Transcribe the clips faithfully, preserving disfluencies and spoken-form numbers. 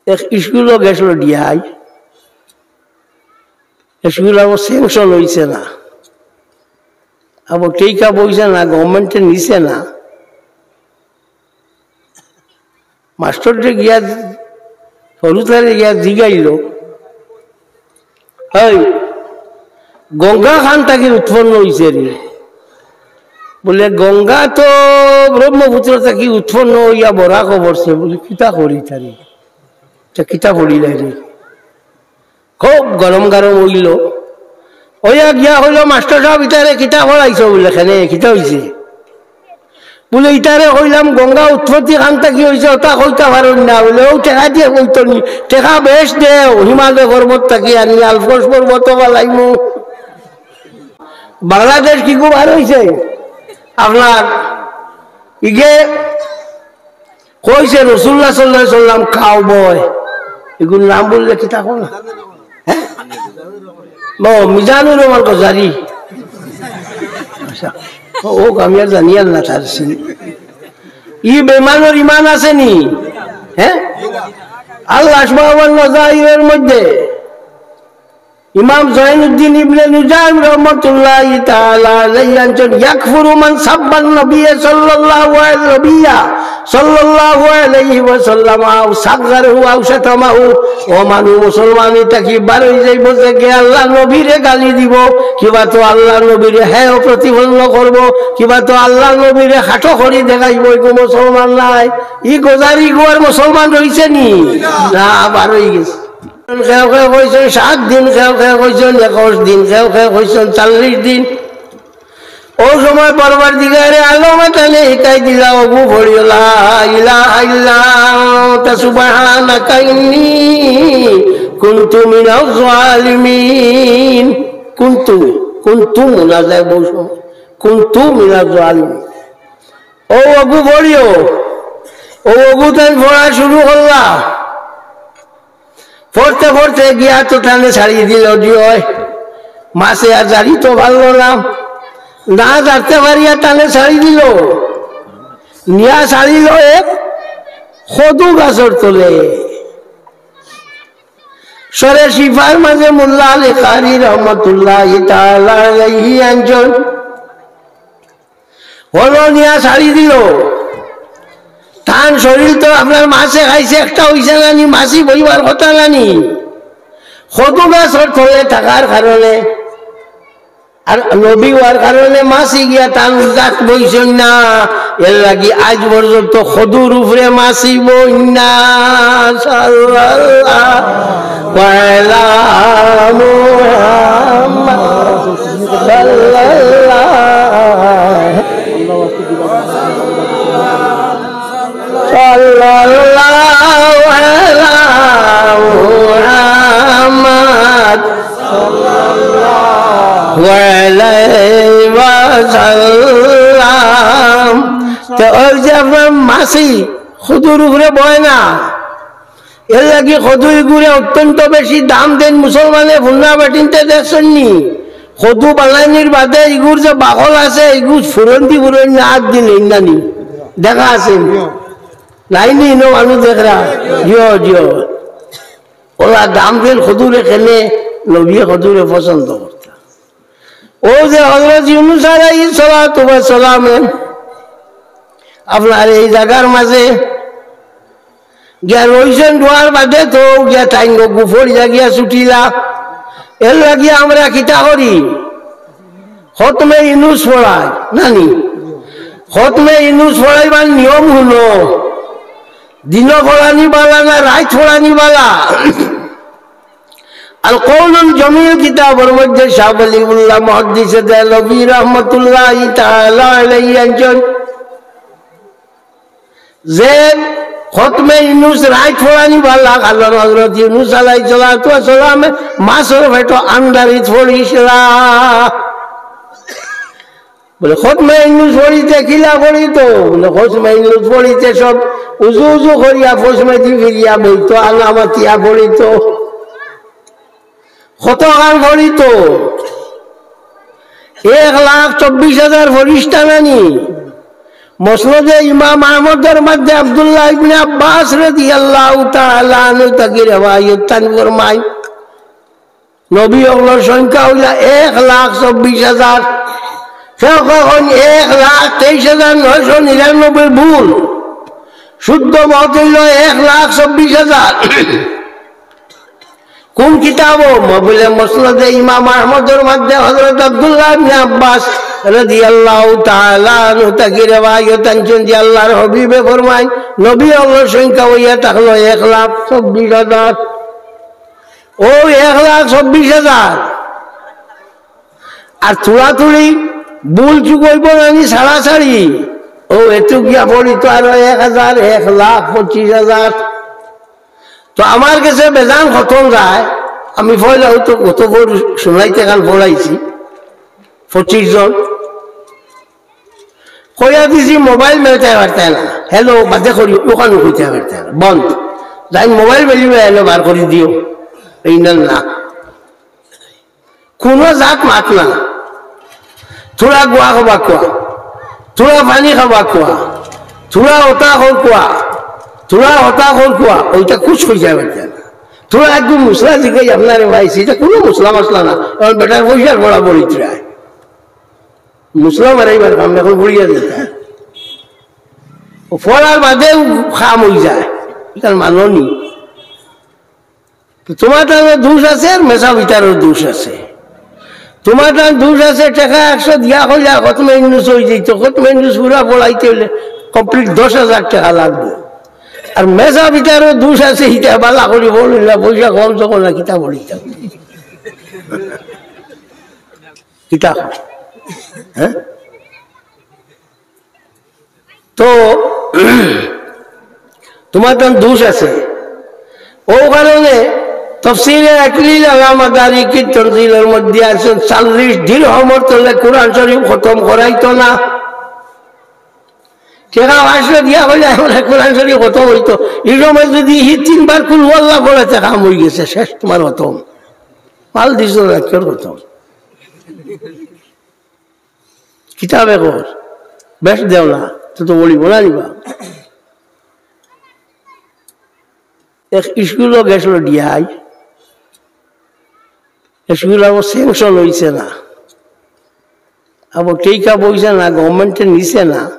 এক স্কুলো গেছিল ডিআই, স্কুল আবার স্যাংশন হইছে না, আবার টেকা পয়সা না, গভর্নমেন্টে নিছে না। মাস্টররে গিয়া, হুরুতারে গিয়া জিগাইল, "এই গঙ্গা খান থাকি উৎপন্ন হইছে রে?" বলে, "গঙ্গা তো ব্রহ্মপুত্র থাকি উৎপন্ন হইয়া বরাক পড়ছে।" বলে, "কিতা করি তারে, তা কিতা পড়ি নাই রে?" খুব গরম গরম হইল। ওইয়া গিয়া হইল, "মাস্টর সাহেব, ইতারে কিতা পড়াইছো?" বলে, "কেনে, কিতা হইছে?" বলে, "ইতারে কইলাম গঙ্গা উৎপত্তি খান থাকি হইছে, ওটা কইতা পারইন না।" বলে, "ও টেকা দিয়া কইতো নি, টেকা বেশ দেও, হিমালয় পর্বত থাকি আনি, আলপস পর্বত ফালাইমু।" বাংলাদেশ কি খুব আর হইছে আপনার? ইগে কইছে রসুল্লাহ সাল্লাল্লাহু আলাইহি ওয়াসাল্লাম, "খাও বয়।" এগুর নাম বললে কিতা কও না? হ্যাঁ? ও, মিজানুর রহমান গজারি। আচ্ছা। ও, ও, আমি আর জানি আর না তার সিন। ই বেমানর ইমান আছে নি? হ্যাঁ? আল আশবা ওয়ান নাজাইরের মধ্যে ইমাম জয়নুদ্দিন ইবনে নুজাইম রহমতুল্লাহি তাআলা আলাইহি আনছেন, "ইয়াকফুরু মান সাব্বান নবিয়্যা সাল্লাল্লাহু আলাইহি, নবিয়্যা সাল্লাল্লাহু আলাইহি ওয়াসাল্লাম আও সাগগারাহু আও শাতামাহু।" ও মানুষ, মুসলমানি থাকি বারই যাইব যে কে আল্লাহ নবীরে গালি দিব, কিবা তো আল্লাহ নবীরে হেয় প্রতিপন্ন করব, কিবা তো আল্লাহ নবীরে খাটো করি দেখাইব, এগু মুসলমান নাই। ই গজারি গুয়ার মুসলমান রইছে নি? না, বারই গেছে। কেউ কেউ কইছেন সাত দিন, কেউ কেউ কইছেন একুশ দিন, কেউ কেউ কইছেন চল্লিশ দিন। ও সময় পরওয়ারদিগারে আলমে তানে হিকাই দিলা, ওগু পড়িও, "লা ইলাহা ইল্লা আনতা সুবহানাকা ইন্নী কুনতু মিনাজ জালিমিন।" কুনতু, কুনতু না যায় বউ সময়, "কুনতু মিনাজ জালিমিন।" ও ওগু পড়িও, ও ওগু তাই পড়া শুরু করলা। পড়তে পড়তে গিয়া তো তানে ছাড়ি দিল, জি অয়। মাছে আর জারি তো পারল না, না জারতে পারিয়া তানে ছাড়ি দিল। নিয়া ছাড়িল এক কদু গাছর তলে। শরে শিফার মাঝে মোল্লা আলী কারি রহমতুল্লাহি তাআলা আলাইহি আনছইন। হলো নিয়া ছাড়ি দিল। তান শরীর তো আপনার মাছে খাইছে, একটা হইছে না নি, মাছি বইবার কথা না নি। কদু গাছর তলে থাকার কারণে, আর নবী হওয়ার কারণে মাছি গিয়া তান জাত বইছইন না। এর লাগি আজ পর্যন্ত কদুর উপরে মাছি বইন না। সাল্লাল্লাহু আলা মুহাম্মদ। সাল্লাল্লাহু আলা মুহাম্মদ ওয়া আলাইহি ওয়াসাল্লাম। তো ওই যে আপনার মাছি কদুর উপরে বয় না, এর লাগি কদু ইগুরে অত্যন্ত বেশি দাম দেন মুসলমানে। ফুন্না বেটিন্তে দেখছইন নি? কদু বানানির বাদে ইগুর যে বাকল আছে, ইগু ফুরন্তি ফুরন না, হাত দিলে ইন্দানি দেখা আছে নি? নাই নি, ইনো মানুষ দেখরা। জিও, জিও। ওলা দাম দেন কদুরে কেনে, নবী কদুরে পছন্দ করতা। ও যে হযরত ইউনুস আলাইহিস সালাতু ওয়াস সালামে আপনার এই জাগার মাঝে গিয়া রইছইন, ডুয়ার বাদে তো গিয়া তাইন গু ফড়িয়া গিয়া ছুটিলা। এর লাগি আমরা কিতা করি? খতমে ইউনুস পড়াই, না নি? খতমে ইউনুস পড়াইবার নিয়ম হলো, দিনো পড়ানি বালা না রাইত পড়ানি বালা? আল কওলুল জমিল কিতাবর মধ্যে শাহ ওয়ালিউল্লাহ মুহাদ্দিসে দেহলভী রহমতুল্লাহি তাআলা আলাইহি আনছইন যে খতমে ইউনুস রাইত পড়ানি বালা, কারণ হযরত ইউনুস আলাইহিস সালাতু ওয়াস সালামে মাছর পেটো আন্দারিত পড়িছিলা। বলে, "খতমে ইউনুস পড়িতে কিলা পড়িতো?" বলে, "খতমে ইউনুস পড়িতে সব উজু উজু করিয়া ফসমেদি ফিরিয়া বইতো, আনা মাতিয়া পড়িতো।" কতখান পড়িতো? এক লাখ চব্বিশ হাজার ফিরিস্তা নানি? মুসনাদে ইমাম আহমদর মধ্যে আব্দুল্লাহ ইবনে আব্বাস রাদিয়াল্লাহু তাআলা আনহু থাকি রেওয়ায়ত, তাইন ফরমাইন, নবী অকলর সংখ্যা অইলা এক লাখ চব্বিশ হাজার। কেউ কইন এক লাখ তেইশ হাজার নয়শো নিরানব্বই ভুল, শুদ্ধ মত অইলো এক লাখ চব্বিশ হাজার। কোন কিতাবো? ম-, বুলে মুসনাদে ইমাম আহমদর মধ্যে হযরত আব্দুল্লাহ ইবনে আব্বাস রাদিয়াল্লাহু তাআলা আনহু থাকি রেওয়ায়ত আনছইন যে আল্লাহর হাবিবে ফরমাইন, নবী অকলর সংখ্যা অইয়া থাকলো এক লাখ চব্বিশ হাজার। অউ এক লাখ চব্বিশ হাজার। আর তুড়াতুড়ি, ভুল চুক অইবো না নি ছাড়াছাড়ি। অউ এটুক গিয়া পড়িতো আরো এক হাজার, এক লাখ পঁচিশ হাজার। তো আমার গেছে বেজান খতম যায়, আমি পয়লা অউ তো গত বছর শুনাইতে কাল পড়াইছি পঁচিশ জন। কইয়া দিছি মোবাইল মেলতে পারতে না, হ্যালো বাদে করি, অখানও কইতে পারতে না, বন্ধ। যাই মোবাইল বেলিবে, হ্যালো বার করি দিও, এই না না। কুনু জাত মাত না। থুড়া গুয়া খাবা কুয়া, থুড়া পানি খাবা কুয়া, থুড়া হতা খর কুয়া, থুড়া হতা খর কুয়া, অউটা কুছ অই যাইবার না। থুড়া একটু মুসলা জিকাই আপনারে পাইছি, ইটা কুনু মুসলা মাসলা না। অখন বেটার পয়সার পড়া পড়িতরায়। মুসলা মারাইবার কাম না, অখন পড়িয়া দিতা। অউ পড়ার বাদেউ কাম অই যায়, ইটার মানো নি। তো তুমার তানর দোষ আছে আর মেসাব ইতারও দোষ আছে। তুমার তান দোষ আছে, টেকা একশো দিয়া কইলা খতমে ইউনুস অই যাইতো, খতমে ইউনুস পুরা পড়াইতে অইলে complete দশ হাজার টেকা লাগবো। আর মেসাব ইতারও দোষ আছে, ইতা বালা করি পড়িলা, পয়সা কম যখন না, কিতা পড়িতা? কিতা? হ্যাঁ? তো তুমার তান দোষ আছে। অউ কারণে তফসিরে আকলিল আলা মাদারিকিত তানজিলর মধ্যে আছে, চল্লিশ দিরহমর তলে কোরআন শরীফ খতম করাইতো না। টেকা পাঁচশো দিয়া কইলে আমরা কোরআন শরীফ খতম অইতো। ই সময় যুদি হি তিনবার কুল হু আল্লাহ পড়ে, তে কাম অই গেছে, শেষ তুমার খতম। মাল দিছো না, কিওর খতম? কিতাবে কর, বেশ দেও না, তো তো বলিব না নিবা। এক স্কুলো গেছিল ডিআই, স্কুল আমার স্যাংশন অইছে না, আবার টেকা বইছে না, গভর্নমেন্টে নিছে না।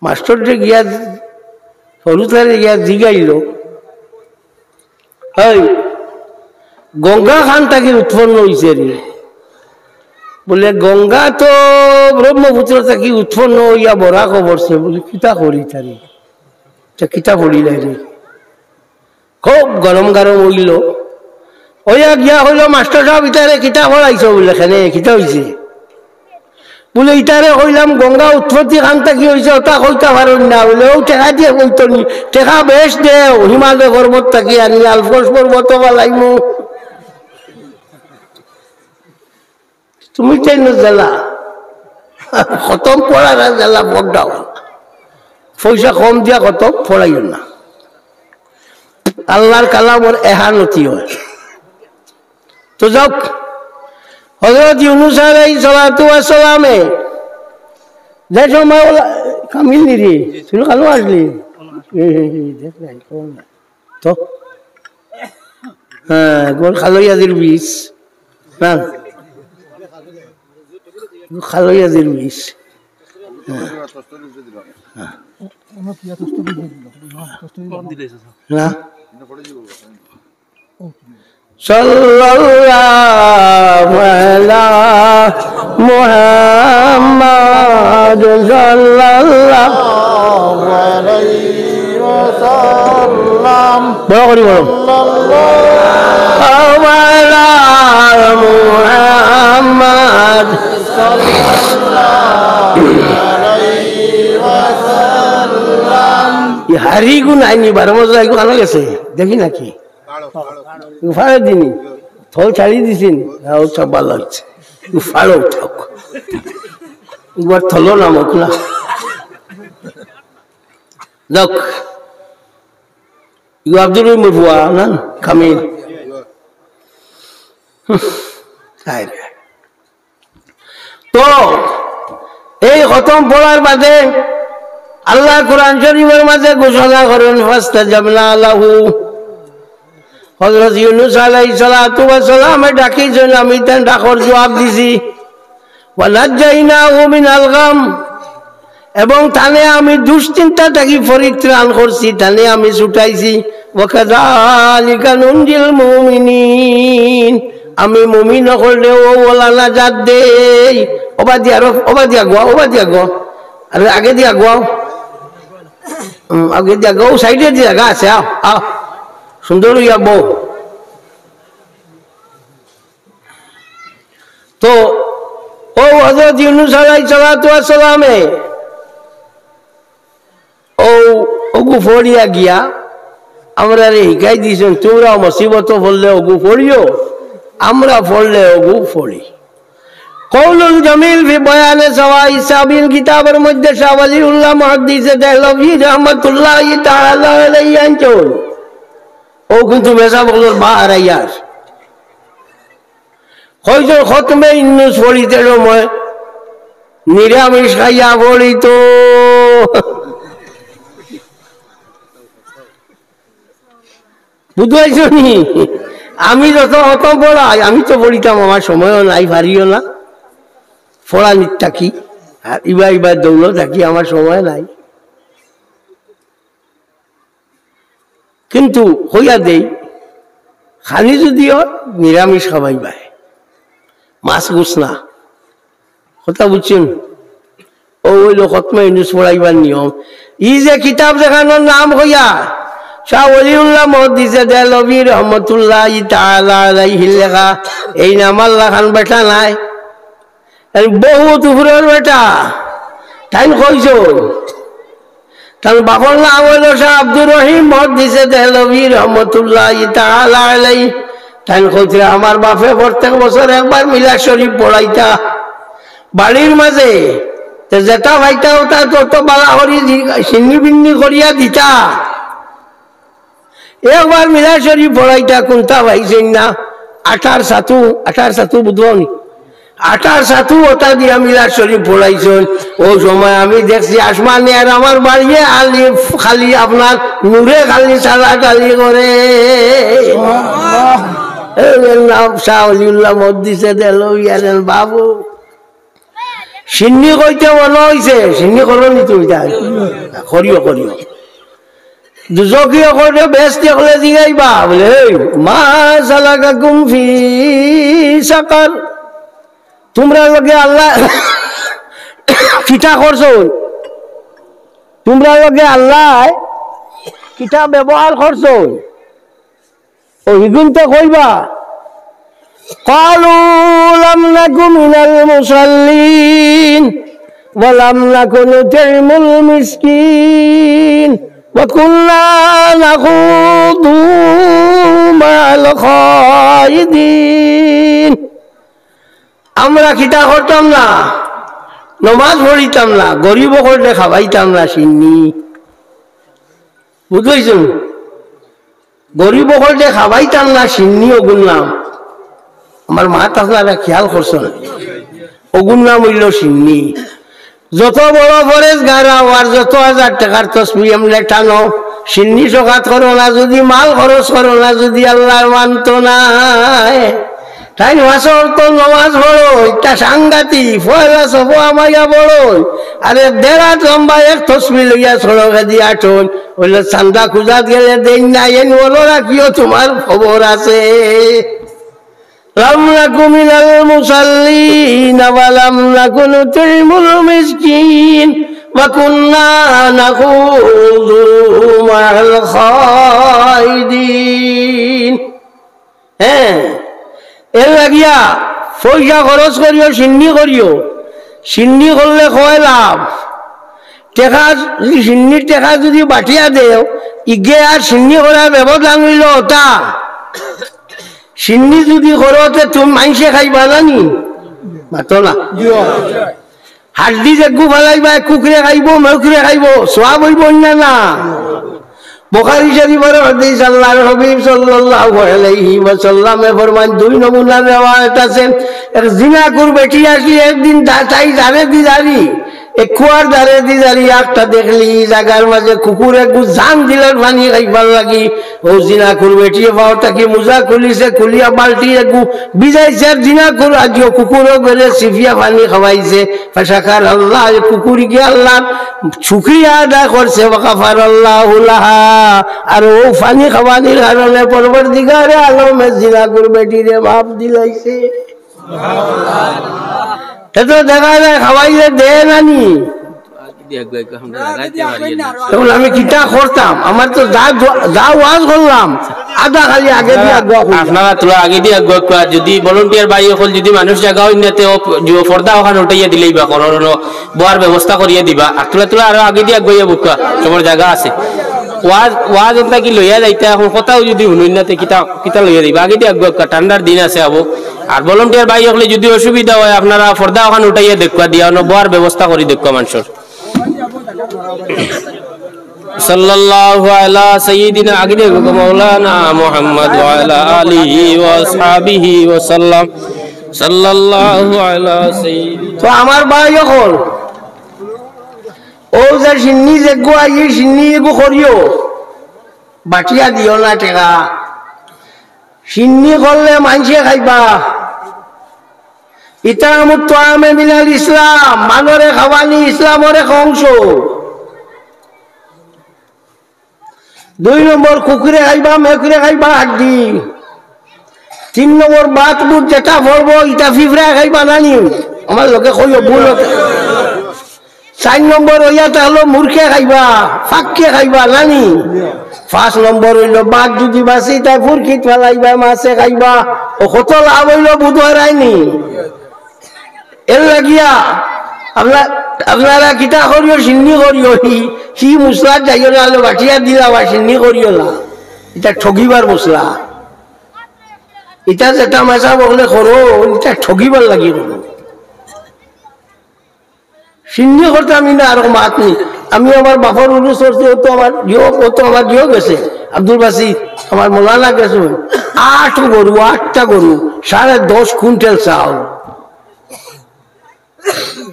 মাস্টররে গিয়া, হুরুতারে গিয়া জিগাইল, "এই, গঙ্গা খান থাকি উৎপন্ন অইছে রে?" বুলে, "গঙ্গা তো ব্রহ্মপুত্র থাকি উৎপন্ন অইয়া বরাকো পড়ছে।" বুলে, "কিতা করি তারে? তে কিতা পড়িলাই রে?" খুব গরম গরম অইল। অইয়া গিয়া কইল, "মাস্টর সাব, ইতারে কিতা পড়াইছো?" বুলে, "কেনে, কিতা অইছে?" বুলে, "ইতারে কইলাম গঙ্গা উৎপত্তি খান থাকি অইছে, অতা কইতা পারইন না।" বুলে, "অউ টেকা দিয়া কইতো নি, টেকা বেশ দেও, হিমালয় পর্বত থাকি আনি, আলপস পর্বত ফালাইমু।" তুমি তাইন জ্বালা। খতম পড়ার জ্বালা বড় ডাউন। পয়সা কম দিয়া খতম পড়াইও না। আল্লাহর কালামর এহানতি অয়। তো যাউক, হযরত ইউনুস আলাইহিস সালাতু ওয়াস সালামে যে সময় ওলা-, কামিল নি রে, তুই কালো আসলি? এই, এই, এই, দেখ না, এই, কোন না? তো? হ্যাঁ, একবার খালইয়াদির বিষ। না। খালইয়াদির বিষ। হ্যাঁ। হ্যাঁ। না। সাল্লাল্লাহু আলা মুহাম্মাদ সাল্লাল্লাহু আলাইহি ওয়াসাল্লাম। বড় করি বলো। সাল্লাল্লাহু আলা মুহাম্মাদ। ই হাড়ি গুন আইনি বারো মজা এগু আনা গেছে, দেখি নাকি? ফাড়ে দিনি। থল ছাড়ি দিছি নি? হ্যাঁ, ও সব ভালা অইছে। ফাড়ো উঠাউক। একবার থলো না মকলা। দেখ। ইউ আব্দুর রহিম ফুয়া না? কামিল। হায় রে। তো, এই খতম পড়ার বাদে আল্লাহ কোরআন শরীফের মাঝে ঘোষণা করেন, "ফাস্তাজাবনা লাহু।" হযরত ইউনুস আলাইহিস সালাতু ওয়াস সালামে ডাকিছেন, আমি তান ডাকর জবাব দিছি। "ওয়া নাজ্জাইনাহু মিনাল গাম।" এবং তানে আমি দুশ্চিন্তা থাকি পরিত্রাণ করছি, তানে আমি ছুটাইছি। "ওয়া কাযালিকা নুনজিল মুমিনিন।" আমি মুমিন অকলরে অউ অলা নাজাত দেই। ওবাদি আরো, ওবাদি আগুয়া, ওবাদি আগুয়া। আরে আগে দিয়া আগুয়াও। হুম, আগে দিয়া আগুয়াও, সাইডে দিয়া জাগা আছে, আও, আও। সুন্দর অইয়া বও। তো, অউ হযরত ইউনুস আলাইহিস সালাতু ওয়াস সালামে অউ, অগু পড়িয়া গিয়া আমরারে হিকাই দিছইন, তুমরাও মুসিবতো পড়লে অগু পড়িও, আমরা পড়লে অগু পড়ি। কওলুল জামিল ফি বয়ানে সাওয়াই সাবিল কিতাবর মধ্যে শাহ ওয়ালিউল্লাহ মুহাদ্দিসে দেহলভী রহমাতুল্লাহি তাআলা আলাইহি আনছইন। অউ কিন্তু মেসাব অকলর বার আইয়ার। কয়জন খতমে ইউনুস পড়িতে সময় নিরামিষ খাইয়া পড়িত? বুঝাইছো নি? আমি যত খতম পড়াই, আমি তো পড়িতাম, আমার সময়ও নাই, পারিও না। পড়ানির থাকি, আর ইবা ইবা দৌড় থাকি, আমার সময় নাই। কিন্তু কইয়া দেই, খানি যুদি অয়, নিরামিষ খাবাইবায়, মাছ গুছ না। কথা বুঝছইন? অউ অইলো খতমে ইউনুস পড়াইবার নিয়ম। ই যে কিতাব যেখানর নাম কইয়া শাহ ওয়ালিউল্লাহ মুহাদ্দিসে দেহলভী রহমাতুল্লাহি তাআলা আলাইহির লেখা, এইন আমার লাখান বেটা নায়। এর বহুত উপরর বেটা। তাইন কইছইন, তান বাপর নাম অইলো শাহ আব্দুর রহিম মুহাদ্দিসে দেহলভী রহমাতুল্লাহি তাআলা আলাইহি। তাইন কইতরা, আমার বাপে প্রত্যেক বছর একবার মিলাদ শরীফ পড়াইতা বাড়ির মাঝে। তে যেটা পাইতা অটা তত বালা করি দি-, ছিন্নি ভিন্নি করিয়া দিতা। একবার মিলাদ শরীফ পড়াইতা, কুন্তা পাইছইন না। আটার ছাতু, আটার ছাতু বুঝবায় নি? আটার ছাতু অটা দিয়া মিলাদ শরীফ পড়াইছইন। অউ সময় আমি দেখছি আসমানে আর আমার বাড়িয়ে আলিফ খালি আপনার নূরে খালি সালা টালি করে। এর নাম শাহ ওয়ালিউল্লাহ মুহাদ্দিসে দেহলভী আর বাবু। ছিন্নি কইতে মনো অইছে, ছিন্নি করো নি তুমি তাই? করিও, করিও। দুজখি অকলরে বেহেস্তি অকলে জিগাইবা, বুলে, "এই, মা সালাকাকুম ফি সাকার?" তুমরার লগে আল্লায় কিতা করছইন? তুমরার লগে আল্লায় কিতা ব্যবহার করছইন? অউ হিগুনতে কইবা, قالوا لم نك من المصلين ولم نك نطعم المسكين وكنا نخوض مع الخائضين। আমরা কিতা করতাম না, নমাজ পড়িতাম না, গরিব অকলরে খাবাইতাম না ছিন্নি। বুঝছইন? গরিব অকলরে খাবাইতাম না ছিন্নি অগুর নাম। আমার মাত আপনারা খেয়াল করছইন? অগুর নাম অইলো ছিন্নি। যত বড় পরেজগার অও আর যত হাজার টেকার তসবি এমনে টানো, ছিন্নি সকাত করো না যুদি, মাল খরচ করো না যুদি, আল্লায় মানতো নায়। তাইন পাঁচ ওয়াক্ত নমাজ পড়ইন, ইটা সাংঘাতিক, পয়লা সফো হামাইয়া পড়ইন, আর এক দেড় হাত লম্বা এক তসবি লইয়া সড়কেদি আটইন, অইলে চান্দা খুজাত গেলে দেইন না, এন অলা রাখিও তুমার খবর আছে। لم نك من المصلين ولم نك نطعم المسكين وكنا نخوض مع الخائضين। হ্যাঁ, এর লাগিয়া পয়সা খরচ করিও, ছিন্নি করিও। ছিন্নি করলে কয় লাভ। টেকা, ছিন্নির টেকা যুদি বাটিয়া দেও, ইগে আর ছিন্নি করার ব্যবধান অইলো অটা। ছিন্নি যুদি করো, তে তুমি মাইনষে খাইবা না নি? মাতো না। হাড্ডি যেগু ফালাইবা, কুকুরে খাইবো, মেকুরে খাইবো, সওয়াব অইবো না, না? বুখারী শরীফর হাদিস, আল্লাহর হাবিব সাল্লাল্লাহু আলাইহি ওয়াসাল্লামে ফরমাইন, দুই নমুনার রেওয়ায়েত আছে। এক জিনাকুর বেটি আসি, একদিন দা-, তাই জারে দি জারি, এক কুয়ার ধারে দি যারি একটা দেখলি, জাগার মাঝে কুকুর এগু জান দিলার পানি খাইবার লাগি। ও জিনাকুর বেটিয়ে পাও থাকি মুজা খুলিছে, খুলিয়া বালতি এগু ভিজাইছে, আর জিনাকুর আজিও কুকুরও বেড়ে সিফিয়া পানি খাওয়াইছে। ফাশাকারাল্লাহ, এই কুকুর গিয়া আল্লাহর শুকরিয়া আদায় করছে, ওয়া গাফারাল্লাহু লাহা। আর ও পানি খাওয়ানির কারণে পরওয়ারদিগারে আলমে জিনাকুর বেটিরে মাফ দিলাইছে। তে তো দেখা যায় খাওয়াইলে দে নানি। তখন আমি কিতা করতাম? আমার তো যা দোয়া-, যা ওয়াজ করলাম, আধা খালি আগে দিয়া আগুয়া কইলাম। আপনারা তোরা আগে দিয়া আগুয়া কইয়া, যদি ভলান্টিয়ার ভাই অকল যদি মানুষ জাগা অইন না, তে ও প-, যে পর্দা ওখান উঠাইয়া দিলেই বা করো, বওয়ার ব্যবস্থা করিয়া দিবা। আর তোরা তোরা আরো আগে দিয়া আগুয়া বুকা, সবর জাগা আছে। ওয়াজ, ওয়াজ ওটা কি লইয়া যাইতা, এখন কথাও যদি হুনইন না, তে কিতা, কিতা লইয়া দিবা? আগে দিয়া আগুয়া, ঠান্ডার দিন আছে আবো। আর ভলান্টিয়ার ভাই অকলে যদি অসুবিধা হয়, আপনারা পর্দা ওখান উঠাইয়া দেখবা, দিয়া অনো বওয়ার ব্যবস্থা করি দেখবা মানুষর। সাল্লাল্লাহু আলা সাইয়্যিদিনা, আগে দেখো, মাওলানা মুহাম্মদ ওয়া আলা আলিহি ওয়া আসহাবিহি ওয়া সাল্লাম। সাল্লাল্লাহু আলা সাইয়্যিদিনা। তো আমার ভাই অকল, ও যে সিন্নি যেগু আই, সিন্নি এগু করিও, বাটিয়া দিও না টেকা। সিন্নি করলে মানষে খাইবা। ইতআমুত তাআমি মিনাল ইসলাম, মানষরে খাওয়ানি ইসলামর এক অংশ। দুই নম্বর কুকুরে খাইবা, মেকুরে খাইবা হাড্ডি। তিন নম্বর বাত বুত যেটা পড়বো, ইটা ফিফড়ায় খাইবা নানি। আমার লগে কইও ভুল অইতে। চাইর নম্বর অইয়া থাকলো মুরগে খাইবা, ফাক্কে খাইবা নানি। পাঁচ নম্বর অইলো বাঘ যদি বাঁচি তাই ফুরকিত ফালাইবা, মাছে খাইবা। ও কত লাভ অইলো বুধ হারায়নি। এর লাগিয়া আপনা-, আপনারা কিতা করিও, সিন্নি করিও, হি, হি মুসলাত যাইও না, আলো বাটিয়া দিলা বা সিন্নি করিও না। ইটা ঠগিবার মুসলা। ইটা যেটা মেসা বকলে করো, ইটা ঠগিবার লাগি করো। সিন্নি করতে আমি না আর মাত নি। আমি আমার বাপর উরুস করছি, ও তো আমার জিও, ও তো আমার জিও গেছে। আব্দুল বাসিত, আমার মৌলানা গেছে। আট গরু, আটটা গরু, সাড়ে দশ কুইন্টাল চাউল।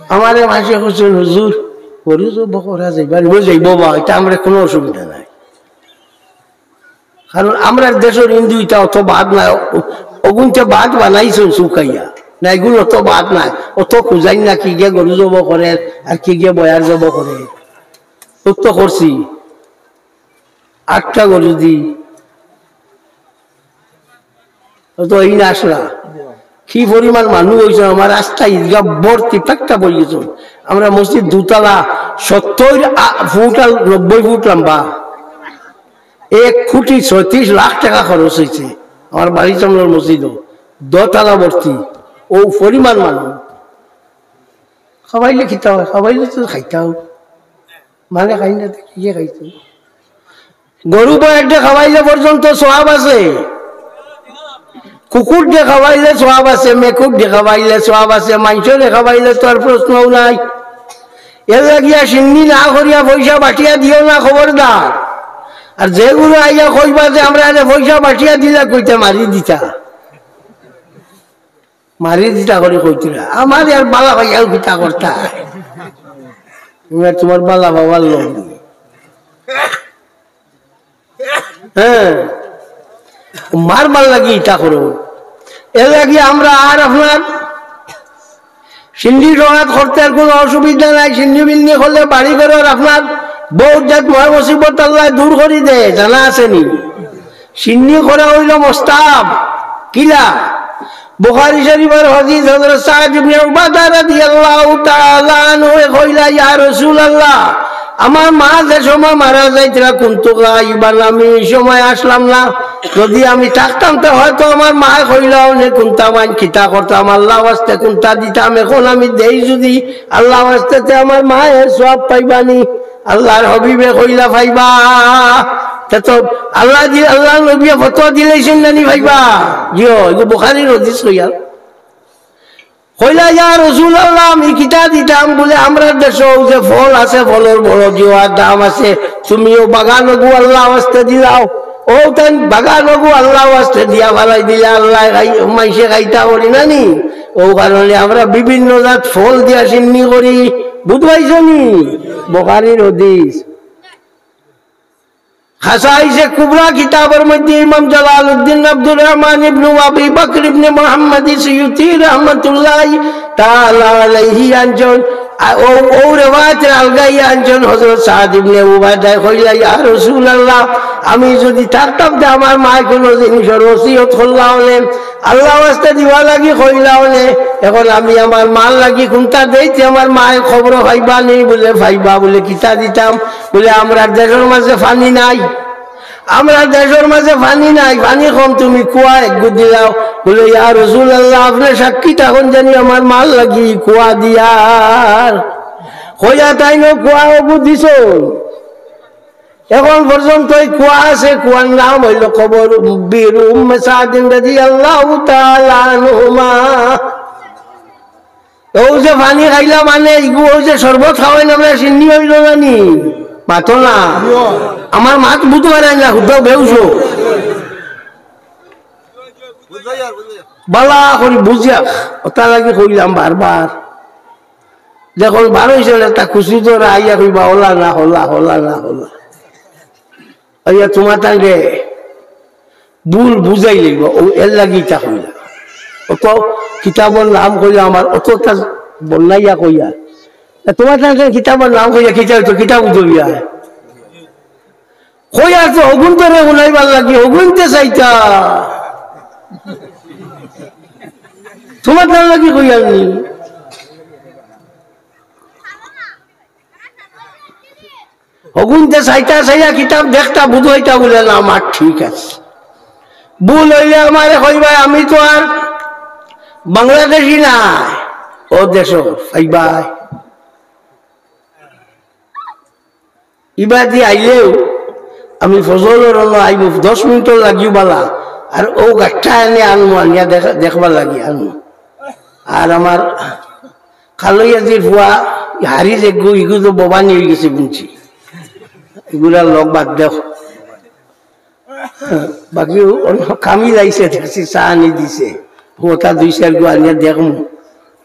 আমারে মানষে কইছইন, "হুজুর, গরু জব করা যাইবা?" আমি কই, "যাইবো বা, ইটা আমরা কোনো অসুবিধা নাই।" কারণ আমরার দেশর হিন্দু ইটা অত বাদ না, অগুনতে বাদ বানাইছইন শুকাইয়া। না, এগুন অত বাদ নাই, অত খুজাইন না কিগে গরু জব করে আর কিগে বয়ার জব করে। অত করছি, আটটা গরু দি, অত এই না আসলা। কি পরিমাণ মানুষ অইছে, আমার রাস্তা ইদগা ভর্তি, পেটটা ভরি গেছে। আমরা মসজিদ দুতলা, সত্তর আ-, ফুট আর নব্বই ফুট লম্বা। এক কোটি ছয়ত্রিশ লাখ টেকা খরচ অইছে আমার বাড়ি সামনর মসজিদও, দোতলা ভর্তি। ও পরিমাণ মানুষ। খাওয়াইলে কিতা অয়? খাওয়াইলে তো খাইতাও। মানে খাই না, তে কিগে খাইতো? গরু বা একটা খাওয়াইলে পর্যন্ত সওয়াব আছে, কুকুর দিয়ে খাওয়াইলে সওয়াব আছে, মেকুর দিয়ে খাওয়াইলে সওয়াব আছে, মানষরে খাওয়াইলে তো আর প্রশ্নও নাই। এর লাগিয়া সিন্নি না করিয়া পয়সা বাটিয়া দিও না, খবরদার। আর যেগুলো আইয়া কইবা যে আমরা এনে পয়সা বাটিয়া দিলে, কইতে মারি দিতা, মারি দিতা করি কইতিরা। আমার আর বালা ভাইয়াও কিতা করতা, এবার তোমার বালা বাবার লোক। হ্যাঁ, মারবার লাগি ইটা করো। এর লাগি আমরা আর আপনার সিন্নি জমাত করতে আর কোনো অসুবিধা নাই। সিন্নি বিন্নি করলে বাড়ি ঘরর আপনার বহুত জাত মহা মুসিবত আল্লাহ দূর করি দেয়, জানা আছে নি? সিন্নি করা অইলো মুস্তাহাব। কিলা? বুখারী শরীফর হাদিস, হযরত সাদ ইবনে উবাদা রাদিয়াল্লাহু তাআলা আনহু কইলা, "ইয়া রাসূলুল্লাহ, আমার মা যে সময় মারা যাইতরা, কুনতু গায়িবান, আমি ওই সময় আসলাম না। যদি আমি থাকতাম, তো হয়তো আমার মায় কইলা অনে কুনতা মাইন কিতা করতাম, আল্লাহ ওয়াস্তে কুনতা দিতাম। এখন আমি দেই যদি আল্লাহ ওয়াস্তে, তে আমার মায় সওয়াব পাইবানি।" আল্লাহর হাবিবে কইলা, "পাইবা।" তে তো আল্লাহ দি-, আল্লাহর নবী ফতোয়া দিলাইছইন না নি, "পাইবা"? জিও, এগু বুখারীর হাদিস কইয়া। কইলা, "ইয়া রাসূলুল্লাহ, আমি কিতা দিতাম?" বুলে, "আমরার দেশো যে ফল আছে, ফলর বড় জিও আর দাম আছে, তুমিও বাগান ওগু আল্লাহ ওয়াস্তে দিলাও।" ও তাই বাগান ওগু আল্লাহ ওয়াস্তে দিয়া ফালাই দিলে আল্লাহ খাই-, মাইনষে খাইতা করি না নি? ও কারণে আমরা বিভিন্ন জাত ফল দিয়া সিন্নি করি। বুঝ পাইছো নি? বুখারীর হাদিস। খাসাইসে কুবরা কিতাবর মধ্যে ইমাম জালালউদ্দিন আব্দুর রহমান ইবনু আবি বকর ইবনে মুহাম্মদ সুয়ুতি রহমতুল্লাহি তাআলা আলাইহি আনছইন। আ, ও, ও রেওয়ায়েতরে আলগাইয়া আনছইন, হযরত সাদ ইবনে উবাদায় কইলা, "ইয়া রাসূলুল্লাহ, আমি যুদি থাকতাম তে আমার মায় কুনু জিনিসর ওসিয়ত করলা অনে, আল্লার ওয়াস্তে দিবার লাগি কইলা অনে, অখন আমি আমার মার লাগি কুনটা দেইতে আমার মায় খবর পাইবা নি?" বুলে, "পাইবা।" বুলে, "কিতা দিতাম?" বুলে, "আমরার দেশর মাঝে পানি নাই, আমরার দেশর মাঝে পানি নাই, পানি কম, তুমি কুয়া এগু দিলাও।" বুলে, "ইয়া রাসূলুল্লাহ, আপনে সাক্ষী থাকইন জানি আমার মার লাগি কুয়া দিয়ার।" কইয়া তাইন কুয়া এগু দিছইন। অখন পর্যন্ত ই কুয়া আছে, কুয়ার নাম অইলো কবর বীর উম্মে সাদিন রাদিয়াল্লাহু তাআলা আনহুমা। অউ যে পানি খাইলা মানে ইগু অউ যে শরবত খাওয়াইন আমরা, শিন্নি অইলো না নি? মাতো না। আমার মাত বুঝতে পারে না, হুদ্দা বেউসো। বালা করি বুঝিয়া, ওটা লাগি কইলাম বারবার। যখন বারো হইছে না, তা খুশি তো আইয়া কইবা, "ওলা না, হলা, হলা না, হলা।" আইয়া তোমার তাঙ্গে ভুল বুঝাই লইব, ও এর লাগি ইটা কইলা। অত কিতাবর নাম কইলা আমার, অতটা বন্যাইয়া কইয়া। তা তোমার তাঙ্গে কিতাবর নাম কইয়া, কিতাব তো কিতাব উঠবিয়া। কইয়া তো হগুন্তরে হুনাইবার লাগি, হগুনতে চাইতা। তোমার তার লাগি কইয়ার নি। হগুনতে চাইতা চাইয়া কিতাব দেখতা বুঝাইতা বুলে না, আমার ঠিক আছে। ভুল অইলে আমারে কইবায়, আমি তো আর বাংলাদেশি না, ও দেশো পাইবায়। ইবাদি আইলেও আমি ফজলর অনো আইব, দশ মিনিটর লাগিও বালা, আর ও গাঠটা এনে আনমু, আনিয়া দেখা-, দেখবার লাগি আনমু। আর আমার খালইয়াজির ফুয়া হারি যেগু, ইগু তো ববানি হয়ে গেছে বুঝছি, ইগুলার লগ বাদ দেও। বাকি অন্য কামিল আইছে, দেখছি চা আনি দিছে, ওটা দুই চার গু আনিয়া দেখমু,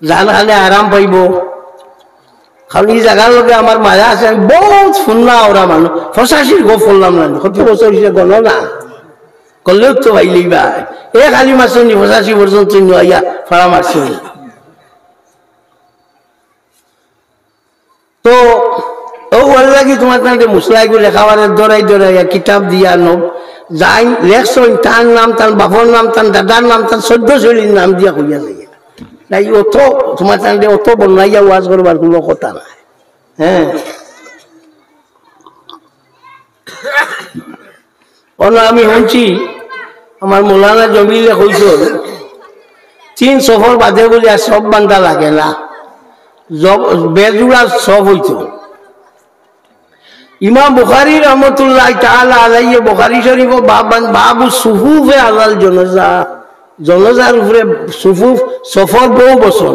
জান খালে আরাম পাইব। কারণ এই জায়গার লগে আমার মায়া আছে, আমি বহুত ফুন্না ওরা মানুষ, পঁচাশির গো ফুনলাম না, কত বছর হইছে গণ না, করলেও তো পাইলেই বা। এ খালি মাসে নি পঁচাশি পর্যন্ত নি আইয়া ফাড়া মারছে। তো ও ওর লাগি তোমার তাহলে মুসলাইগুলো লেখাবার দৌড়াই দৌড়াইয়া কিতাব দিয়া নব যাই লেখছইন, তার নাম, তার বাপর নাম, তার দাদার নাম, তার সদ্য শৈলীর নাম দিয়া কইয়া যাইয়া। নাই, অত তোমার তাহলে অত বন্যাইয়া ওয়াজ করবার কোনো কথা নাই। হ্যাঁ, অন্য আমি শুনছি, আমার মৌলানা জমিলে কইছইন, তিন সফর বাদে বুলে আর সব বান্দা লাগে না, জব-, বেজুড়া সব হইতো। ইমাম বুখারী রহমতুল্লাহ তাআলা আলাইহি বুখারী শরীফ বাবান বাবু সুফুফে আলাল জনাজা, জনাজার উপরে সুফুফ সফর বহু বছর,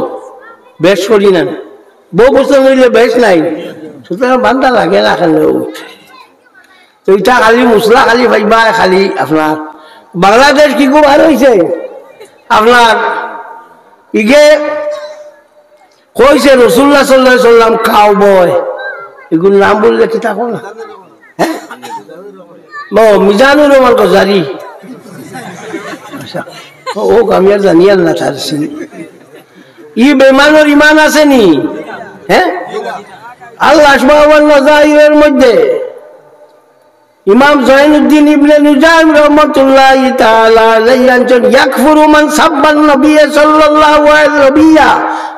বেশ করি না, বহু বছর হইলে বেশ নাই, সুতরাং বান্দা লাগে না খালি। তো ইটা খালি মুসলা খালি পাইবা, খালি আপনার বাংলাদেশ কি খুব আর হইছে আপনার ইগে কইছে রসুল্লাহ সাল্লাল্লাহু আলাইহি সাল্লাম কাউ বয়, এগুর নাম বললে কি তা না? হ্যাঁ? ও, মিজানুর রহমান গজারি। আচ্ছা। ও, ও, আমি আর জানি আর না তার সিন। ই বেমানর ইমান আছে নি? হ্যাঁ? আল আসমা ওয়ান নাজাইরের মধ্যে ইমাম জয়নুদ্দিন ইবনে নুজাইম রহমতুল্লাহি তাআলা আলাইহি আনছইন, "ইয়াকফুরু মান সাব্বান নবিয়্যা সাল্লাল্লাহু আলাইহি, নবিয়্যা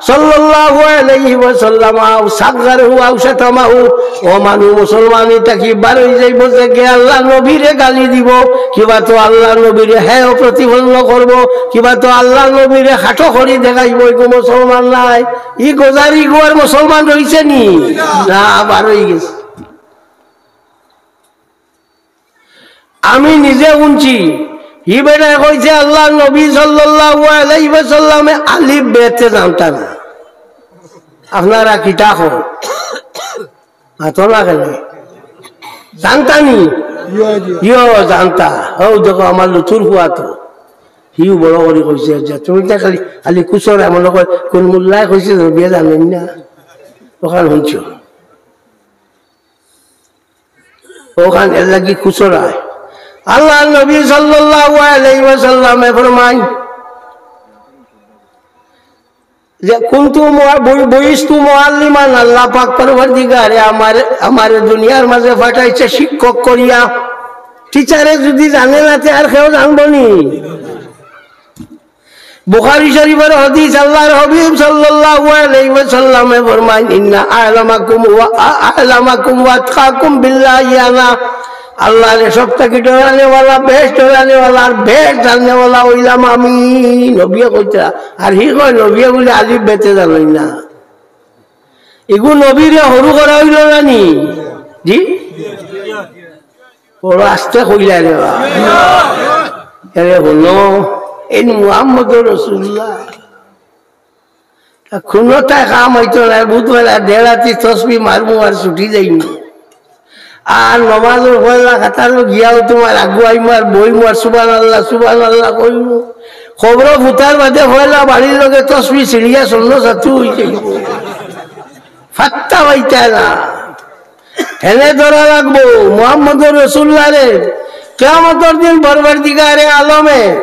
সাল্লাল্লাহু আলাইহি ওয়াসাল্লাম আও সাগগারাহু আও শাতামাহু।" ও মানুষ, মুসলমানি থাকি বার হই যাইব যে কে আল্লাহ নবীরে গালি দিব, কিবা তো আল্লাহ নবীরে হেয় প্রতিপন্ন করব, কিবা তো আল্লাহ নবীরে খাটো করি দেখাইব, ইগু মুসলমান নাই। ই গজারি গু আর মুসলমান রইছে নি? না, বার হই গেছে। আমি নিজে শুনছি, হি বেটায় কইছে আল্লাহর নবী সাল্লাল্লাহু আলাইহি ওয়াসাল্লামে আলিফ বেতে জানতা না। আপনারা কিতা কন? মাতো না কেনে? জানতা নি? ইয়ো, জানতা। ও দেখো, আমার লুতুর ফুয়া তো। হিউ বড় করি কইছে যে, তুমি তো খালি, খালি কুসর এমন কয়, কোন মোল্লায় কইছে, নবীয়ে জানইন না। অখান হুনছো? অখান এর লাগি খুচরা। আল্লাহর নবী সাল্লাল্লাহু আলাইহি ওয়াসাল্লামে ফরমাইন যে, "কুনতু মুআ-, বু-, বুইস্তু মুআল্লিমান", আল্লাহ পাক পরওয়ারদিগারে আমার, আমার দুনিয়ার মাঝে পাঠাইছে শিক্ষক করিয়া। টিচারে যদি জানে না, তে আর কেউ জানবো নি? বুখারী শরীফর হাদিস, আল্লাহর হাবিব সাল্লাল্লাহু আলাইহি ওয়াসাল্লামে ফরমাইন, "ইন্না আ'লামাকুম ওয়া আ-, আ'লামাকুম ওয়া আতকাকুম বিল্লাহি আনা।" আল্লাহরে সব থাকি ডরানেওয়ালা, বেশ ডরানেওয়ালা আর বেশ জাননেওয়ালা অইলাম আমি। নবিয়ে কইতরা, আর হি কয় নবিয়ে বুলে আলিফ বেতে জানইন না। ইগু নবীরে হুরু করা অইলো না নি? জি? বড় আস্তে কইলা রে বা। এরে হুনো, এইন মুহাম্মদুর রাসূলুল্লাহ। তা কুনুতায় কাম অইতো না, বুধবার দেড় আতি তসবি মারমু আর ছুটি যাইমু। আর নমাজর পয়লা কাতারো গিয়াও তুমার আগুয়াইমু আর বইমু আর সুবহানাল্লাহ, সুবহানাল্লাহ কইমু। কবরো ফুতার বাদে পয়লা বাড়ির লগে তসবি ছিড়িয়া শূন্য সাতু অইযাইবো। ফাত্তা পাইতা না। হেনে ধরা লাগবো মুহাম্মদুর রাসূলুল্লাহরে। কিয়ামতর দিন পরওয়ারদিগারে আলমে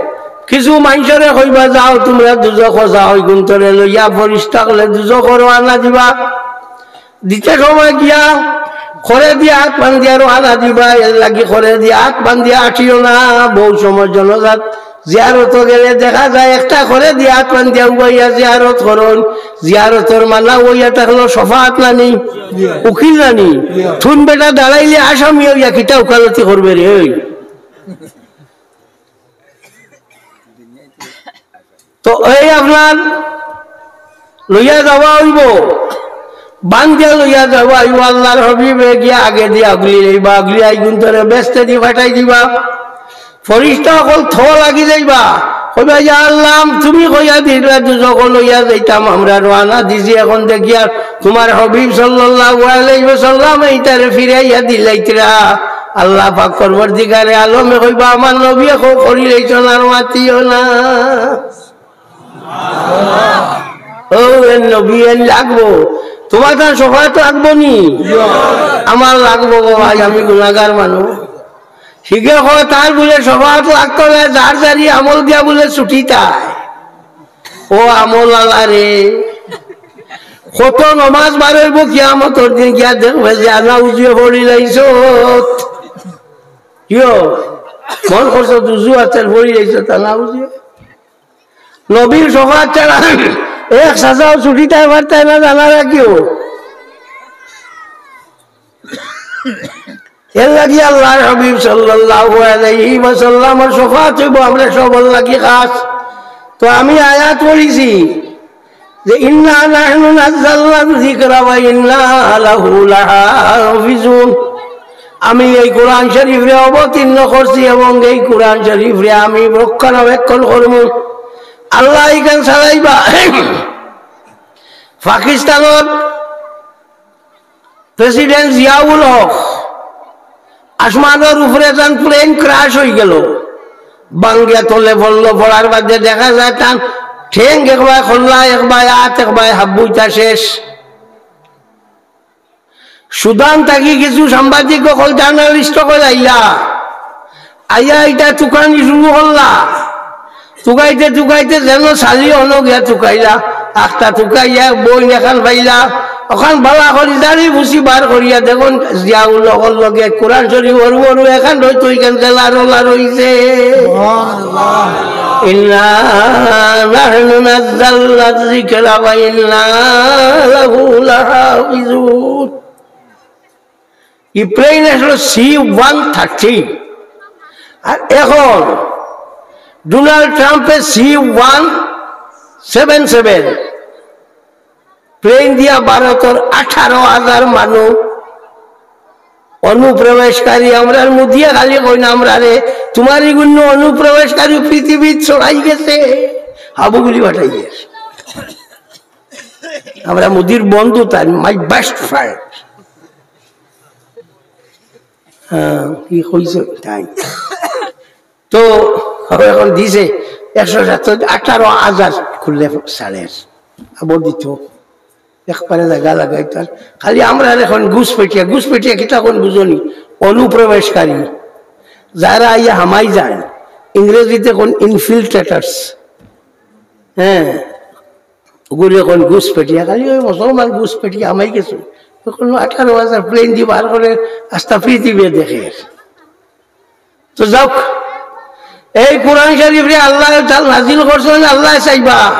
কিছু মানষরে কইবা, "যাও তুমরা দুজখো যাও, ইগুন্তরে লইয়া ফিরিস্তা অকলে দুজখো রওয়ানা দিবা।" দিতে সময় গিয়া খরে দিয়া আত বান্ধিয়া রওয়ানা দিবা, এর লাগি খরে দিয়া আত বান্ধিয়া আটিও না। বউ সময় জনজাত জিয়ারতো গেলে দেখা যায় একটা খরে দিয়া আত বান্ধিয়া উবাইয়া জিয়ারত করইন। জিয়ারতর মানা অইয়া থাকলো শফাআত নানি, উকিল নানি। থুন বেটা দাঁড়াইলে আসামি অইয়া কিতা উকালতি করবে রে? ওই তো এই আপনার লইয়া যাওয়া অইবো, বান্ধিয়া লইয়া যাওয়া অইবো। আল্লাহর হাবিবে গিয়া আগে দিয়া আগুলি লইবা, আগুলি আইগুন তোরে বেহেস্তে দি পাঠাই দিবা। ফিরিস্তা অকল থ লাগি যাইবা, কইবা, "ইয়া আল্লাহ, তুমি কইয়া দিলা দুজখো লইয়া যাইতাম, আমরা রওয়ানা দিছি, এখন দেখিয়ার তুমার হাবিব সাল্লাল্লাহু আলাইহি ওয়াসাল্লাম ইতারে ফিরাইয়া দিলাইতরা।" আল্লাহ পাক পরওয়ারদিগারে আলমে কইবা, "আমার নবী এখন করি লইছন, আর মাতিও না।" ও এর নবী এর লাগবো, তুমার তার শফাআত লাগবো নি? আমার লাগবো গো ভাই, আমি গুনাহগার মানুষ। হিগে কয় তার বুলে শফাআত লাগতো না, যার যারি আমল দিয়া বুলে ছুটি তাই। ও আমল আলা রে, কত নমাজ বার অইবো কিয়ামতর দিন গিয়া দেখবে যে আনা উজুয়ে পড়ি লাইছত। কিয়? মন করছো উজু আছে পড়ি লাইছত আনা উজুয়ে। নবীর শফাআত ছাড়া এক সাজাও ছুটি তাই পারতায় না, জানা রাখিও। এর লাগি আল্লাহর হাবিব সাল্লাল্লাহু আলাইহি ওয়াসাল্লামর শফাআত অইবো আমরা সবর লাগি খাস। তো আমি আয়াত পড়ছি যে, "ইন্না নাহনু নাজ্জালনা যিকরা ওয়া ইন্না লাহু লাহাফিজুন।" আমি এই কোরআন শরীফরে অবতীর্ণ করছি এবং এই কোরআন শরীফরে আমি রক্ষণাবেক্ষণ করমু। আল্লাহ ইখান চালাইবা। পাকিস্তানর প্রেসিডেন্ট জিয়াউল হক আসমানর উপরে তান প্লেন ক্র্যাশ অইগেলো, বাঙ্গিয়া তলে পড়লো, পড়ার বাদে দেখা যায় তান ঠেং একবায় খল্লা, একবায় আত, একবায় হাব্বুইতা শেষ। সুদান থাকি কিছু সাংবাদিক অকল, জার্নালিস্ট অকল আইলা, আইয়া ইটা তুকানি শুরু করলা। তুকাইতে তুকাইতে যেন চালি অনো গিয়া তুকাইলা। আখতা তুকাইয়া বইন এখান পাইলা, অখান বালা করি জারি বুঝি বার করিয়া দেখইন জিয়াউল হকর লগে কোরআন শরীফ অরু অরু এখান রইতো ইখান জেলা রলা রইছে। ইন্না নাহনু নাজ্জালনা যিকরা ওয়া ইন্না লাহু লাহাফিজুন। ই প্লেন আসলো সি ওয়ান থার্টি, আর এখন ডোনাল্ড ট্রাম্পে C one seven seven plane দিয়া ভারতর আঠারো হাজার মানুষ অনুপ্রবেশকারী। আমরার মুদিয়ে খালি কইন আমরারে, তুমার ইগুইন অনুপ্রবেশকারী পৃথিবীত ছড়াই গেছে। হাবুগুলি পাঠাই গেছে। আমরা মুদির বন্ধু তাই, my best friend। হ্যাঁ, কি কইছে তাই। তো এখন দিছে একশো সাত, আঠারো হাজার খুললে ছাড়ের, আবার দিত। একবারে জাগা লাগাইতার। খালি আমরারে কইন ঘুষপেটিয়া, ঘুষপেটিয়া কিতা কইন বুঝো নি? অনুপ্রবেশকারী। যারা আইয়া হামাই যায়, ইংরেজিতে কইন infiltrators। হ্যাঁ, ওগুলো কইন ঘুষপেটিয়া, খালি ওই মুসলমান ঘুষপেটিয়া হামাই গেছে। তখন আঠারো হাজার প্লেন দি বার করে আস্তা পৃথিবী দেখে। তো যাউক, এই কোরআন শরীফরে আল্লায় তাআলা নাজিল করছইন, আল্লায় চাইবা।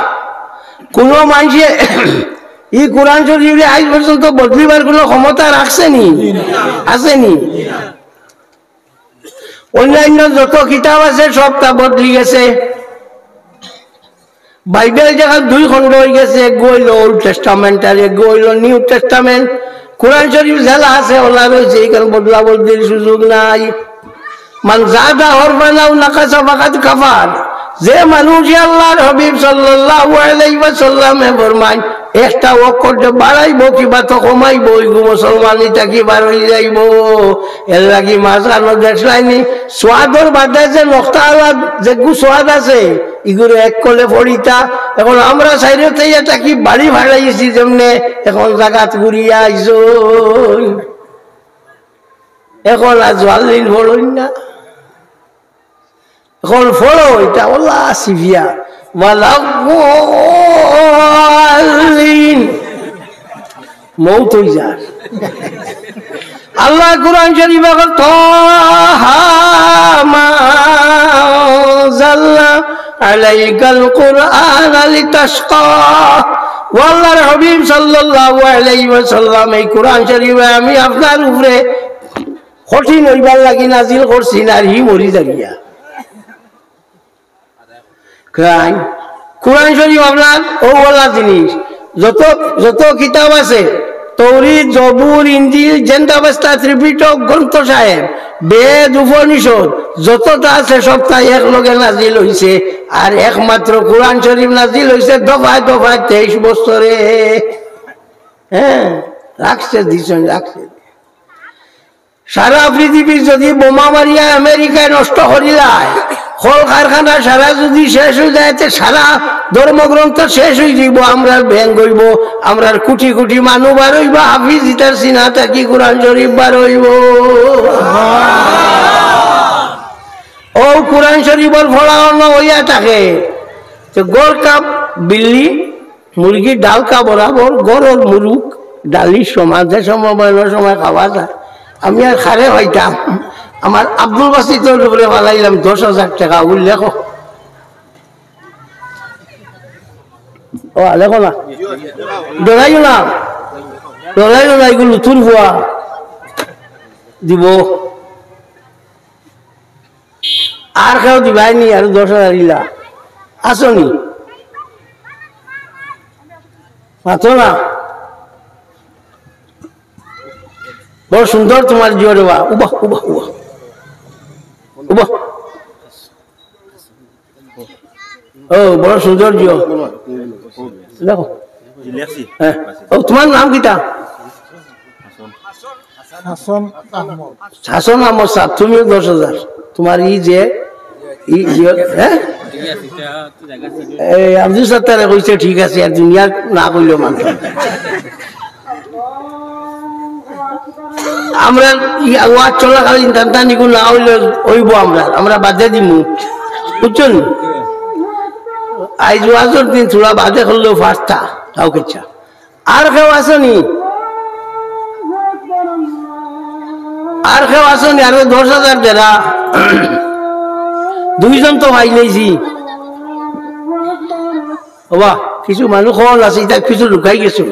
কোনো মানষে ই কোরআন শরীফরে আইজ পর্যন্ত বদলিবার কোনো ক্ষমতা রাখছে নি? আছে নি? অন্যান্য যত কিতাব আছে, সবতা বদলি গেছে। বাইবেল যেখান দুই খণ্ড হয়ে গেছে, এগু হইল ওল্ড টেস্টামেন্ট আর এগু হইল নিউ টেস্টামেন্ট। কোরআন শরীফ যেলা আছে, ওলা রয়েছে, এখানে বদলা বদলির সুযোগ নাই। মান জাদা হরফান আও নাকাসা ফাকাদ কাফার। যে মানুষে আল্লাহর হাবিব সাল্লাল্লাহু আলাইহি ওয়াসাল্লামে ফরমাইন, একটা অক্ষর বাড়াইবো কিবা তো কমাইবো, ওইগু মুসলমানি থাকি বার হয়ে যাইবো। এর লাগি মাঝখানো দেখলাইনি, সোয়াদর বাদে যে নক্তা আলা যেগু সোয়াদ আছে, ইগুরে এক কলে পড়িতা। এখন আমরা সাইডে থাকি বাড়ি ফাড়াইছি যেমনে, এখন জাগাত ঘুরিয়া আইছো। এখন আর জোয়াল্লিন পড়ইন না। এখন পড়ো, এটা ওলা সিফিয়া। ওয়ালাদ্দাল্লিন। মউত হই যার। আল্লাহ কোরআন শরীফ এখন, "তাহা মা আনজালনা আলাইকাল কুরআনা লিতাশকা।" ও আল্লাহর হাবিব সাল্লাল্লাহু আলাইহি ওয়াসাল্লাম, এই কোরআন শরীফে আমি আপনার উপরে কঠিন হইবার লাগি নাজিল করছি না, আর হি মরি যাইয়া। খাই। কোরআন শরীফ আপনার ও ওলা জিনিস। যত, যত কিতাব আছে, তৌরিত, জবুর, ইঞ্জিল, জেন্দা বেস্তা, ত্রিপিটক, গ্রন্থ সাহেব, বেদ, উপনিষদ, যতটা আছে সবটাই এক লগে নাজিল হইছে। আর একমাত্র কোরআন শরীফ নাজিল হইছে দফায় দফায় তেইশ বছরে। হ্যাঁ, রাখছে, দিছইন, রাখছে। সারা পৃথিবীর যদি বোমা মারিয়া আমেরিকায় নষ্ট করিলায়, কল কারখানা সারা যদি শেষ হয়ে যায়, তে সারা ধর্মগ্রন্থ শেষ হয়ে যাইব, আমরার ব্যাং হইব, আমরার কোটি কোটি মানুষ বার হইব, হাফিজ ইতার সিনা থাকি কোরআন শরীফ বার হইব। ও কোরআন শরীফর ফড়া অন্য হইয়া থাকে, তো গড় কাপ বিল্লি মুরগি ডালকা বরাবর গরুর মুরুক ডালির সমান, যে সময় বয়সের সময় খাওয়া যায়। আমি আর খারে হইতাম, আমার আব্দুল বাসিতর উপরে ফালাইলাম দশ হাজার টাকা উল্লেখ। ও, লেখো না, ডরাইও না, ডরাইও না, এগুলো তুর ফুয়া দিব। আর কেউ দিবাই নি, আর দশ হাজার ইলা। আসো নি? মাতো না। বড় সুন্দর তোমার জিও রে বা। উবাহ, উবাহ, উবাহ। উবাহ। ও, বড় সুন্দর জিও। দেখো। জি, লেখছি। হ্যাঁ। ও, তোমার নাম কিতা? হাসান আহমদ। হাসান আহমদ সাহেব, তুমিও দশ হাজার। তোমার এই যে, এই যে, হ্যাঁ? এই আব্দুল সত্তারে কইছে ঠিক আছে, আর দুনিয়ার না কইলেও মানতাম। আমরা ই ওয়াজ চলাকালীন টানটানিগু না হইলে হইব আমরা, আমরা বাদে দিমু, বুঝছো নি? আইজ ওয়াজর দিন থুড়া বাদে করলেও পারতা, তাও কিচ্ছা। আর কেউ আছো নি? আর কেউ আছো নি? আরো দশ হাজার দেরা। দুইজন তো পাইলাইছি। বাবা, কিছু মানুষ কল আছে, ইতা কিছু লুকাই গেছে।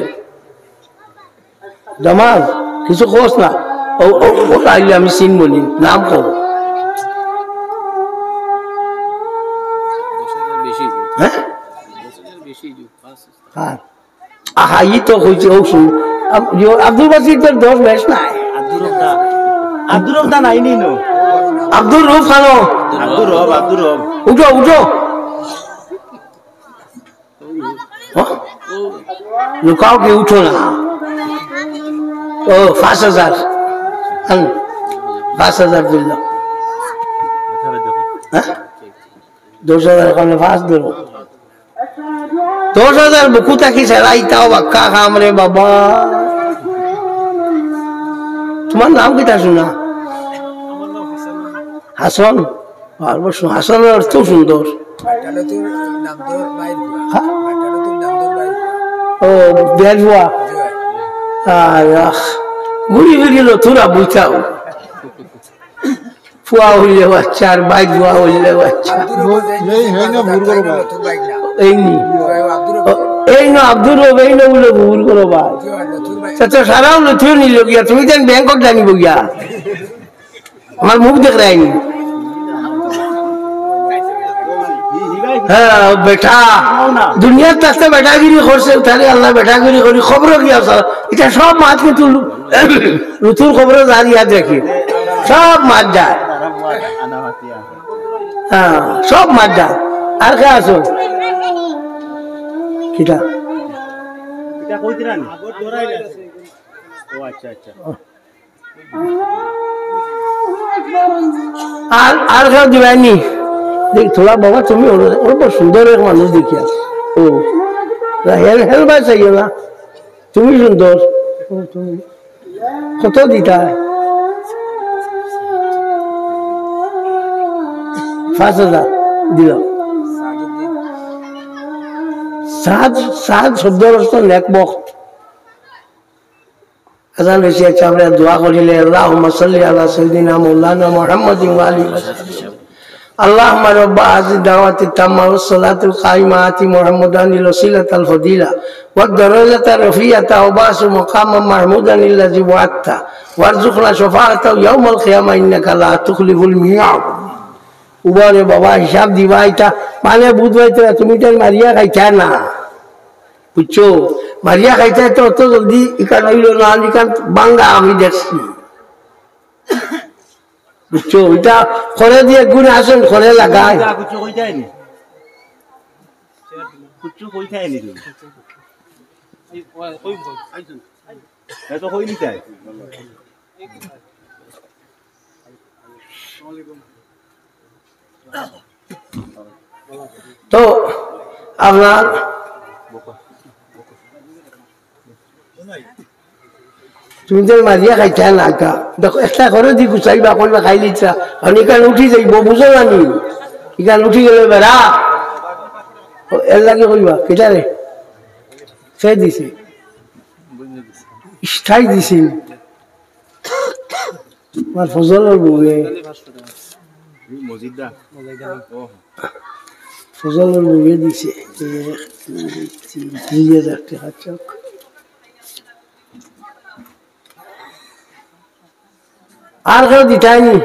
জামাল, কিছু কস না। ও, ও, ও আইলে আমি চিনব নি, নাম কও। হ্যাঁ? হ্যাঁ। আহা, ই তো কইছে, ও শুন। আব-, ইয়ো, আব্দুল বাসিত তো দশ বেশ নাই। আব্দুর রব দা। আব্দুর রব দা নাই নি নো? আব্দুর রব খানো। আব্দুর রব, আব্দুর রব। উঠো, উঠো। হ্যাঁ? লুকাও কি, উঠো না। ও, পাঁচ হাজার। হ্যাঁ, পাঁচ হাজার দিল। হ্যাঁ? দশ হাজার ওখানে পাঁচ দিল। দশ হাজার বুকু থাকি ছাড়াইতাও বাক্কা কাম রে বাবা। তোমার নাম কিতা সোনা? হাসান। আর বস, হাসান অর্থ সুন্দর। হ্যাঁ? ও, বেয়ার ফুয়া। আর, আহ, ঘুরি ফিরি লতুরা বুঝাও। ফুয়া অইলে বাচ্চা, আর বাইর ফুয়া অইলে বাচ্চা। এই, এই না, ভুল করো ভাই। এই নি। ও, এই না, আব্দুর রব, এই না বলে ভুল করো ভাই। চাচা, সারাও লতুর নিল গিয়া, তুমি তো ব্যাংকক জানিব গিয়া। আমার মুখ দেখ রাইনি। হ্যাঁ, বেটা। দুনিয়ার তাতে বেটাগিরি করছে, তাহলে আল্লাহ বেটাগিরি করি, খবর কি আছে? এটা সব মাত কিন্তু লু-, লুতুর খবর যার ইয়াদ রাখি। সব মাত যায়। হ্যাঁ, সব মাত যায়। আর কে আছো? কিতা? এটা কই দিলেন? ও আচ্ছা, আচ্ছা। আর, আর কেউ দিবায়নি? দেখ, থোড়া বাবা, তুমি ওর, ওর বড় সুন্দর এক মানুষ দেখিয়া। ও, হেল, হেল ভাই চাইও না। তুমি সুন্দর। ও, তুমি। কত দিতা? পাঁচ হাজার দিল। সাদ, সাদ শব্দ অর্থ নেক বখত। আজান হইছে, আচ্ছা, আমরা দোয়া করিলে, আল্লাহুম্মা সাল্লি আলা সাইয়্যিদিনা মাওলানা মুহাম্মাদিন ওয়া আলিহি ওয়া সাহবিহি। আল্লাহুম্মা রাব্বা হাযিহিদ দাওয়াতিত তাম্মা ওয়াস সালাতিল কাইমা আতি মুহাম্মাদানিল ওয়াসিলাতাল ফাদিলা ওয়াদ দারাজাতার রাফিয়াতা ওয়া বাসু মাকামান মাহমুদান আল্লাযী ওয়াআদতা ওয়ারযুকনা শাফাআতাহু ইয়াওমাল কিয়ামা ইন্নাকা লা তুখলিফুল মিয়াদ। উবারে বাবা, হিসাব দিবা ইতা, মানে বুঝবায় তো, তুমি তাই মারিয়া খাইতা না। বুঝছো? মারিয়া খাইতে তো অত জলদি ইখান অইল না, ইখান ভাঙ্গা আমি দেখছি। বুঝছো? ইটা খড়ে দিয়া গুনে আসেন, খড়ে লাগায়। কুচু কই যায়নি? কুচু কই যায়নি তুমি? এ তো কই নিতে? তো আপনার তুমি যে মারিয়া খাইতা না, ইটা দেখো, একটা করে দি গুছাইবা, কইবা খাই লিতা, কারণ ইখান উঠি যাইব, বুঝো না নি? ইখান উঠি গেলে বেড়া, ও, এর লাগি কইবা, কিতা রে? সে দিছে, ইস্তাই দিছে। আমার ফজলর বউয়ে। মজিদা। ও। ফজলর বউয়ে দিছে। এক, দুই, তিন, তিন হাজার টাকা চক। আর কেউ দিতায়নি?